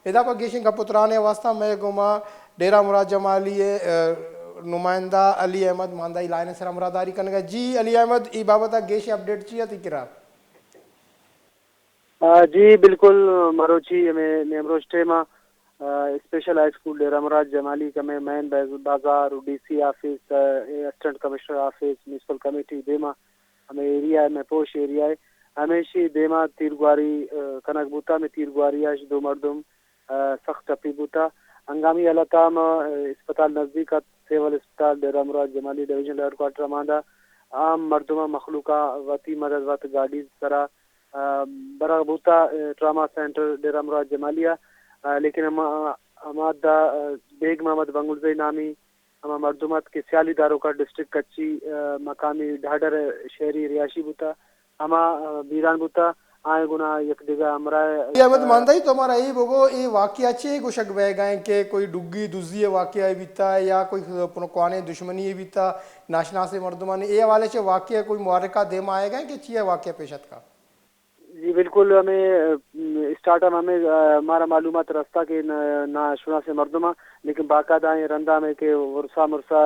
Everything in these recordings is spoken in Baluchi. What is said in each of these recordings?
ادا پہ گیشیں گپ و ترانے واسطہ مئے گوما ڈیرہ مراد جمالی ء، ء، نمائندہ علی احمد ماندائی لائن ء سر ہمراہ داری کنگا۔ جی علی احمد، ای بابت ء گیشیں اپڈیٹ چی ات ای کرا؟ آ، جی بالکل، مروچی ہمیں نیمروچ ٹائم آ، آ، special high school Dera Murad Jamali کہ ہمیں مین بیز-، بازار و ڈی سی آفس، آ، assistant commissioner office, municipal committee دیما ہمیں ایریا ہے، ہمیں پوش ایریا ہے، ہمیشی دیما تیرگواری، آ، کنگ بوتا، ہمیں تیرگواری اش دو مردم، آ، سخت ٹپی بوتا۔ ہنگامی حالت آ ہم، آ، اسپتال نزدیک ات، سول اسپتال ڈیرہ مراد جمالی ڈویژنل ہیڈ کوارٹر ماندا عام مردم مخلوق آ وتی مدد وت گاڑی سرا آ، برغ بوتا، آ، ٹراما سینٹر ڈیرہ مراد جمالی آ، آ، لیکن ہما، ہما دا، آ، بیگ محمد بنگلزئی نامی ہما مردم ات کہ سیالی داروکا ڈسٹرکٹ کچی، آ، مقامی ڈھاڈر شہری رہائشی بوتا، ہما، آ، بیران بوتا، آئیں گنا یک دگہ ہمراہ۔ احمد ماندائی، تو ہمارا اے بگو، اے واقعہ چے گوشگ بہ گئے کہ کوئی ڈگی دزی واقعہ بیتا یا کوئی پنکوانے دشمنی بیتا، ناشناسے مردمانی اے حوالے چے واقعہ کوئی محرکہ دیما آئے گئے کہ چی ہے واقعہ پیش اتکا؟ جی بالکل، ہمیں، ام، اسٹارٹ ہم ہمیں، آ، ہمارا معلومات رستا کہ نا-، ناشناس مردم آ، لیکن باقاعدہ آئیں رندا ہمیں کہ ورسا مرسا،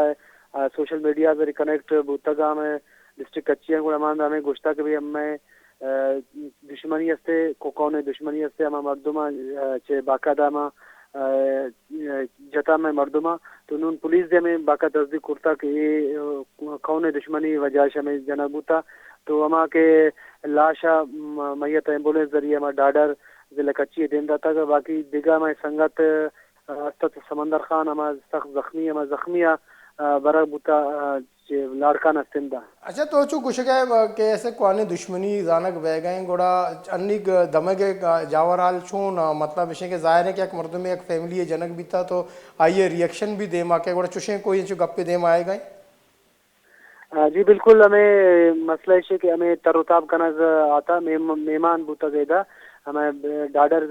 آ، سوشل میڈیا ذریعے کنیکٹ بوتگا ہمیں ڈسٹرکٹ کچی ہیں، گڑا ہمیں، ہمیں گوشتا کہ بھئی ہمیں، آ، دشمنی ہستے، کو-، کون دشمنی ہستے، ہمیں مردم آ، آ، چے باقاعدہ ہمیں، آ، جتا ہمیں مردم آ۔ تو نون پولیس دے ہمیں باقاعدہ تصدیق کرتا کہ اے، آ، کون دشمنی وجہ اش ہمیں جنگ بوتا۔ تو ہما کہ لاش ء م-، میت ایمبولینس ذریعہ ہما ڈاڈر ضلع کچی ء دیم داتگ ء باقی دگہ ہمے سنگت، آ، است ات سمندر خان ہما سخت زخمی، ہما زخمی ء، آ، برگ بوتا، آ، چہ لاڑکانہ سندھ ء۔ اچھا، تو چو گوشگ ء کہ ایسے کوانی دشمنی زانگ بیگ ء گڑا انیگ دمگ ء جاور حال چون، آ، مطلب اشیں کہ ظاہر ہے کہ یک مردم یک فیملی جنگ بیتا تو آئی ریئیکشن بھی دیما کہ گڑا چوشیں کوئی انچو گپے دیما آئے گئے؟ آ، جی بالکل، ہمیں مسئلہ ایش کہ ہمیں تر و تاب کنگ آتا، مہم-، مہمان بوتگ ادا، ہمیں ڈاڈر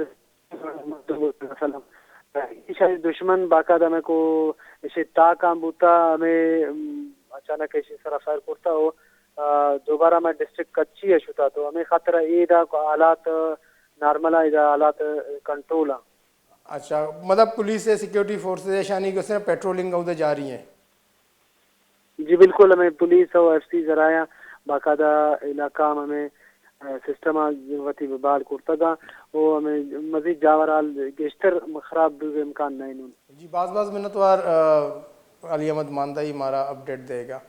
مثلاً ایشانی دشمن باقاعدہ ہمیں کو ایشی تاکاں بوتا، ہمیں، ام، اچانک ایشی سرا فائر کرتا و، آ، دوبارہ ہمیں ڈسٹرکٹ کچی ہے شتا، تو ہمیں خاطر ادا حالات نارمل ہیں، ادا حالات کنٹرول ہیں۔ اچھا، مطلب پولیس ہے، سیکیورٹی فورسز ہے، شانی گسے پیٹرولنگ اودے جاری ہیں؟ جی بالکل، ہمیں پولیس و ایف سی ذرائع باقاعدہ علاقہ ہم ہمیں، آ، سسٹم آ وتی بحال کرتگا و ہمیں مزید جاور حال گیشتر خراب بوگ امکان نہیں نون۔ جی باز باز منتوار، آ، علی احمد ماندائی مارا اپڈیٹ دے گا۔